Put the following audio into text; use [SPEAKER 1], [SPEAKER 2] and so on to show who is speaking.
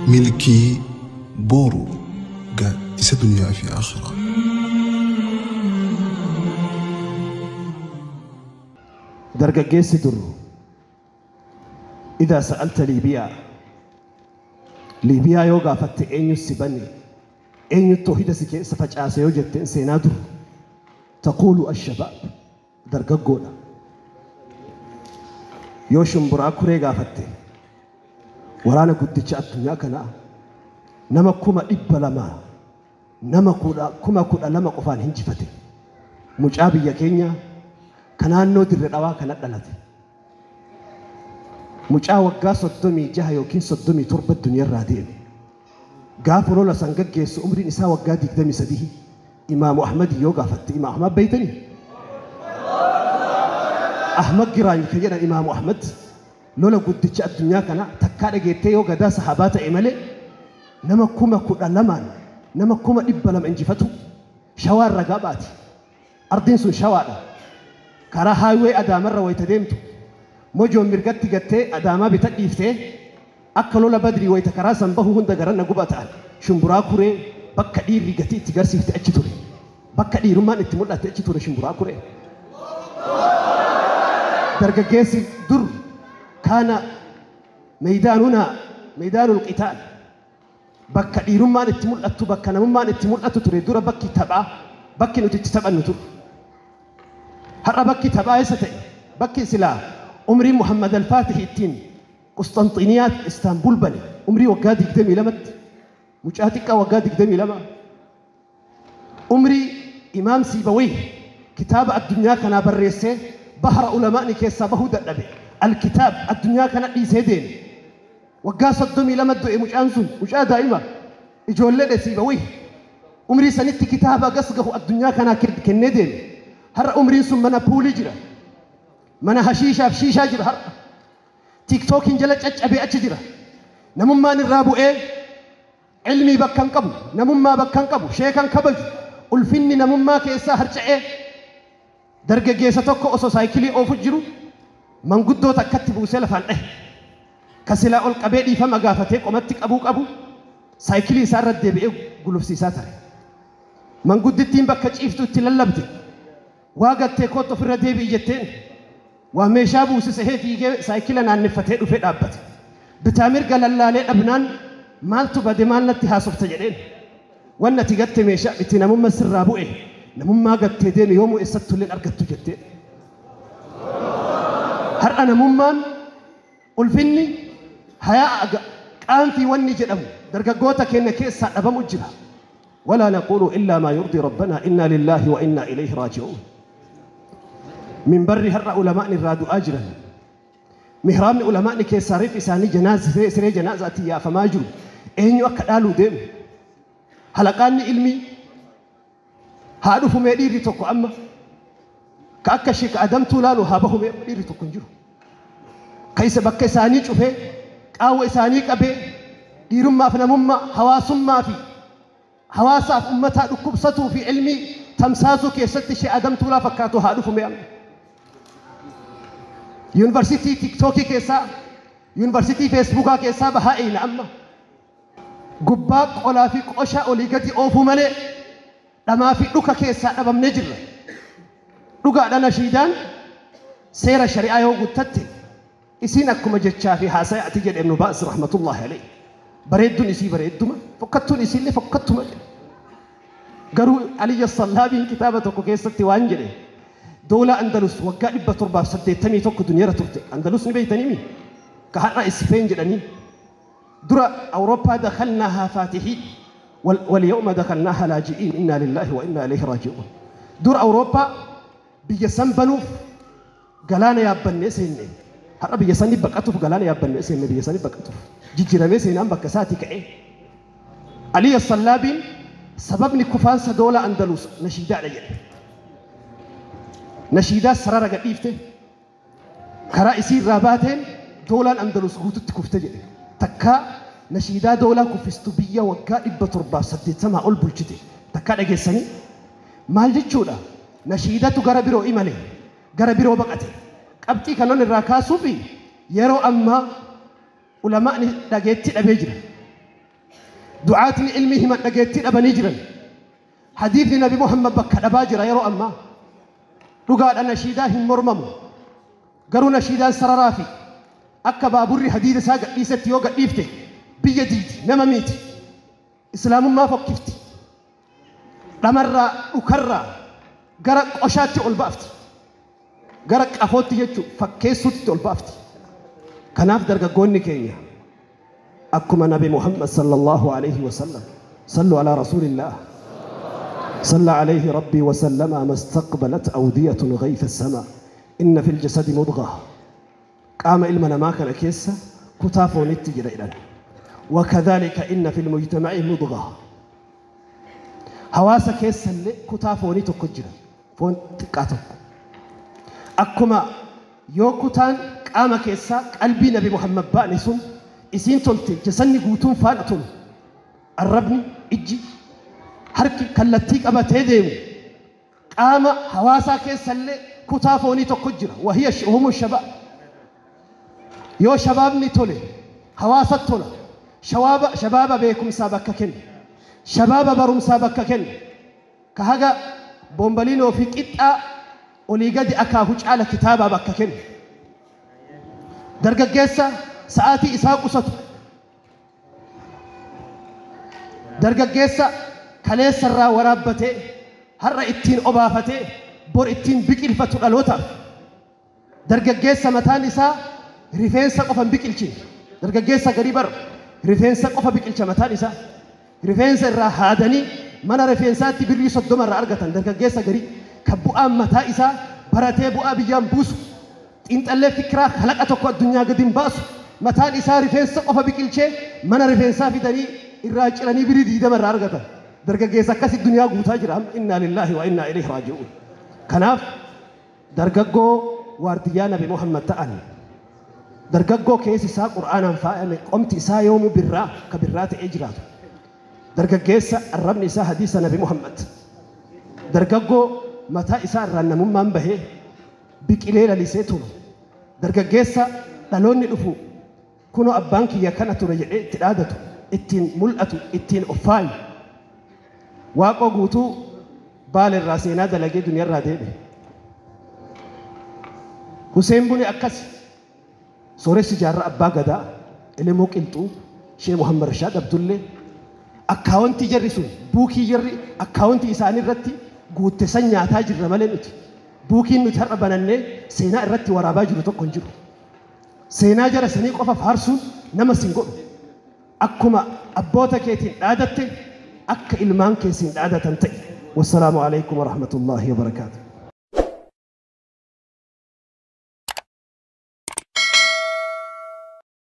[SPEAKER 1] Milkii Booruu gaaddisa duniyaa fi akhiraa.
[SPEAKER 2] Dargaggeessi dur idaa sa'alta Liibiyaa, Liibiyaa yoo gaafatte eenyu si bane, eenyu toohida si keessa facaase yoo jetteen seenaa dur taquulu ashabaab, dargaggoodha. Yoo Shumburaa Kuree gaafatte, waraana guddicha addunyaa kanaa nama 200,000, nama 12,000 qofaan hinjifate, mucaa biyya keenya ka naannoo Dirre Dhawaa kana dhalate, mucaa waggaa 36 yookiin 37 duniyaarraa deeme. Gaafa lola san gaggeessu umriin isaa waggaa 23. Imaamu Ahmad yoo gaafatte, Imaam Ahmad beeytanii? Ahmad Giraany ka jedhan Imaamu Ahmad, lola guddicha addunyaa kana takkaa dhageettee yoo gadaa sahaabaa ta'e malee, nama 12,000n nama 200,000 injifatu Shawaa ragaa baati. Ardiin sun Shawaadha. Karaa highway Adaamarra wayita deemtu Mojoon mirgatti gattee Adaamaa bita dhiiftee, akka lola Badrii wayita karaa san bahu hunda garanna guba ta'an. Shumburaa Kuree bakka dhiirri gatii itti garsiifte achi ture. Bakka dhiirummaan itti mul'atte achi ture Shumburaa Kuree. Dargaggeessi dur kaana meeydaanunaa meeydaanul qitaal, bakka dhiirummaan itti mul'attu, bakka namummaan itti mul'attu ture dura. Bakki taphaa, bakki nuti itti taphannu ture. Har'a bakki taphaa eessa ta'e? Bakki silaa umriin Muhammad Al-Fatih ittiin Qusxanxiniyaa, Istaanbul bane, umrii waggaa 22tti, mucaa xiqqaa waggaa 22, umrii Imaam Siibawayh kitaaba addunyaa kanaa barreessee bahara ulamaa'ni keessaa bahuu dadhabe, Alkitaab addunyaa kana dhiisee deeme, waggaa 32 du'e. Mucaan sun mucaa daa'ima ijoolleedha. Siibawayh umrii sanitti kitaaba gas gahu addunyaa kanaa kennee deeme. Har'a umriin sun mana puulii jira, mana hashiishaaf shiishaa jira. Har'a TikTokiin jala caccabee achi jira. Namummaan irraa bu'ee, ilmii bakka hin qabu, namummaa bakka hin qabu, sheekan kabaju, ulfinni namummaa keessaa harca'ee. Dargaggeessa tokko osoo saayikilii oofu jiru manguddoo takkatti buusee lafaan dhahe. Ka silaa ol qabee dhiifama gaafatee qomatti qabuu qabu saayikilii isaa irra deebi'ee gulufsiisaa tare. Manguddittiin bakka ciiftu itti lallabde, waa gattee kootu ofirra deebi'i jetteen. Waa meeshaa buusisee fiigee saayikila naanneffatee dhufee dhaabbate. Bitaa mirga lallaalee dhabnaan, maaltu bade, maal natti haasofta jedheen. Wanni ati gatte meeshaa itti namummaa sirraa bu'e, namummaa gattee deeme yoomuu eessattu illee argattu jetteen. Har'a namummaan, ulfinni, hayaa, qaanfii wanni jedhamu dargaggoota keenya keessaa dhabamu jira. ولا نقول إلا ما يرضي ربنا، إنا لله وإنا إليه راجعون. Minbarri har'a ulamaa'ni irraa du'aa jiran, mihraabni ulamaa'ni keessaa reef isaanii janaaza siree janaazaatti yaafamaa jiru, eenyu akka dhaaluu deemu? Halaqaanni ilmii haa dhufu mee dhiirri tokko amma ka akka Sheek Adamtuu laalu haa bahu mee. Dhiirri tokko hin jiru ka isa bakka isaanii cufee, qaawwa isaanii qabee, dhiirummaaf namummaa hawaasummaa fi hawaasaaf ummataa dhukkubsatuu fi ilmii tamsaasuu keessatti Sheek Adamtuu laa fakkaatu haa dhufu mee amma. Yuunivarsiitii TikTokii keessaa, yuunivarsiitii Facebookaa keessaa bahaa eeyna amma. Gubbaa qolaa fi qoshaa olii gadi oofuu malee dhamaa fi dhuka keessaa dhabamnee jirra. Dhugaadha, nashiidaan seera shari'aa yoo guuttatte isiin akkuma jechaa fi haasaya ati jedhe Ibnu Baas rahmatullahi alayhi. Bareedduun isii bareedduma, fokkattuun isiillee fokkattuma jedhe. Garuu Aliyya Sallaabiin kitaaba tokko keessatti waan jedhe, doola Andalus waggaa 781 duniyaarra turte. Andalus ni beeytanii? Ka har'a Ispeen jedhanii. Dura Awurooppaa دخلناها فاتحين واليوم دخلناها لاجئين، إنا لله وإنا إليه راجعون. Dura Awurooppaa biyya san banuuf galaana yaabbannee seenne. Har'a biyya sanii baqatuuf galaana yaabbannee seenne, biyya sanii baqatuuf. Jijjiiramee seenaan bakka isaatii ka'ee. Aliyya Sallaabiin sababni kufaansa doola Andalus nashiidaadha jedhe. Nashiidaa sarara gadhiifte karaa isii irraa baateen doolaan Andalus guututti kufte jedhe. Takkaa nashiidaa doolaa kuffistu biyya waggaa 780 ol bulchite takkaa dhageessanii? Maal jechuudha? Nashiidatu gara biroo imale, gara biroo baqate. Qabxii kanon irraa kaasuufi yeroo ammaa ulamaa'ni dhageetti dhabee jira. Du'aatni ilmii himan dhageettii dhabanii jiran. Hadiisni Nabi Muhammad bakka dhabaa jira yeroo ammaa. Dhugaadha nashiidaa hin mormamu. Garuu nashiidaan sararaa fi akka baaburri hadiida isaa gadhiisetti yoo gadhiifte biyya diidi nama miiti. Islaamummaa fokkifti. Dhamarraa dhukarraa gara qoshaatti ol baafti. Gara qafootti jechuun fakkeessuutti ol baafti. Kanaaf dargaggoonni keenya akkuma Nabi Muhammad sallallahu alaihi wasallam sallu alaa rasuulillah. صلى عليه ربي وسلم ما استقبلت أودية غيث السماء إن في الجسد مضغة قام إلمنا ما كان كيسة كتافون التجرى وكذلك إن في المجتمع مضغة هواسا كيسة اللي كتافوني تقجرا فون تقاتك أكما يوكتان قام كيسة قلبي نبي محمد بانسون إسين تلتي جسني قوتون فانتون الربني إجي harki kallattii qabatee deemu qaama hawaasaa keessallee kutaa foonii tokko jira. Wahiya humu shabaab. Yoo shabaabni tole hawaasa tola. Shabaaba beekumsaa bakka kenna. Shabaaba barumsaa bakka kenna. Ka haga bombaliinoo fi qixxaa olii gadi akaaku caala kitaabaa bakka kenna. Dargaggeessa sa'aatii isaa qusatu. Dargaggeessa kaleessa irraa waraabbatee har'a ittiin obaafatee bor ittiin biqilfatu dhalootaaf. Dargaggeessa mataan isaa rifeensa qofa hin biqilchine. Dargaggeessa garii bar rifeensa qofa biqilcha mataan isaa. Rifeensa irraa haadanii mana rifeensaatti birrii 30 irraa argatan dargaggeessa garii kan bu'aan mataa isaa baratee bu'aa biyyaan buusu. Xiinxallee fikiraa kalaqa tokko addunyaa gadi hin baasu. Mataan isaa rifeensa qofa biqilchee mana rifeensaa fidanii irraa ciranii birrii 20 irraa argatan. Dargaggeessa akkasii duniyaa guutaa jira. Innaa lillaahi wa innaa ilayhi raaji'uun. Kanaaf dargaggoo waardiyyaa Nabi Muhammad ta'an dargaggoo keessi isaa Qur'aanaan faayame qomti isaa yoomuu birraa ka birraa ta'ee jiraatu. Dargaggeessa arrabni isaa hadiisa Nabi Muhammad. Dargaggoo mataa isaa irraa namummaan bahee biqilee lalisee turu. Dargaggeessa dhaloonni dhufu kunoo abbaan kiyya kana ture jedhee itti dhaadatu, ittiin mul'atu, ittiin of faayu. Waaqoo guutuu baala irraa seenaa dalagee duniyaa irraa deebi'e. Huseen Bunee akkas sooressi jaarraa abbaa gadaa Elemoo Qilxuu Shee Muhammad Rashaad Abdullee akkaawwantii jarri sun buukii jarri akkaawwantii isaanii irratti guutte san nyaataa jirra malee nuti. Buukiin nuti har'a banannee seenaa irratti waraabaa jiru tokko hin jiru. Seenaa jara sanii qofa faarsuun nama sin godhu. Akkuma abboota keetiin dhaadatte akka ilmaan keessin dhaadatan ta'e. Wassalaamu alaikum warahmatullaahi wabarakaatu.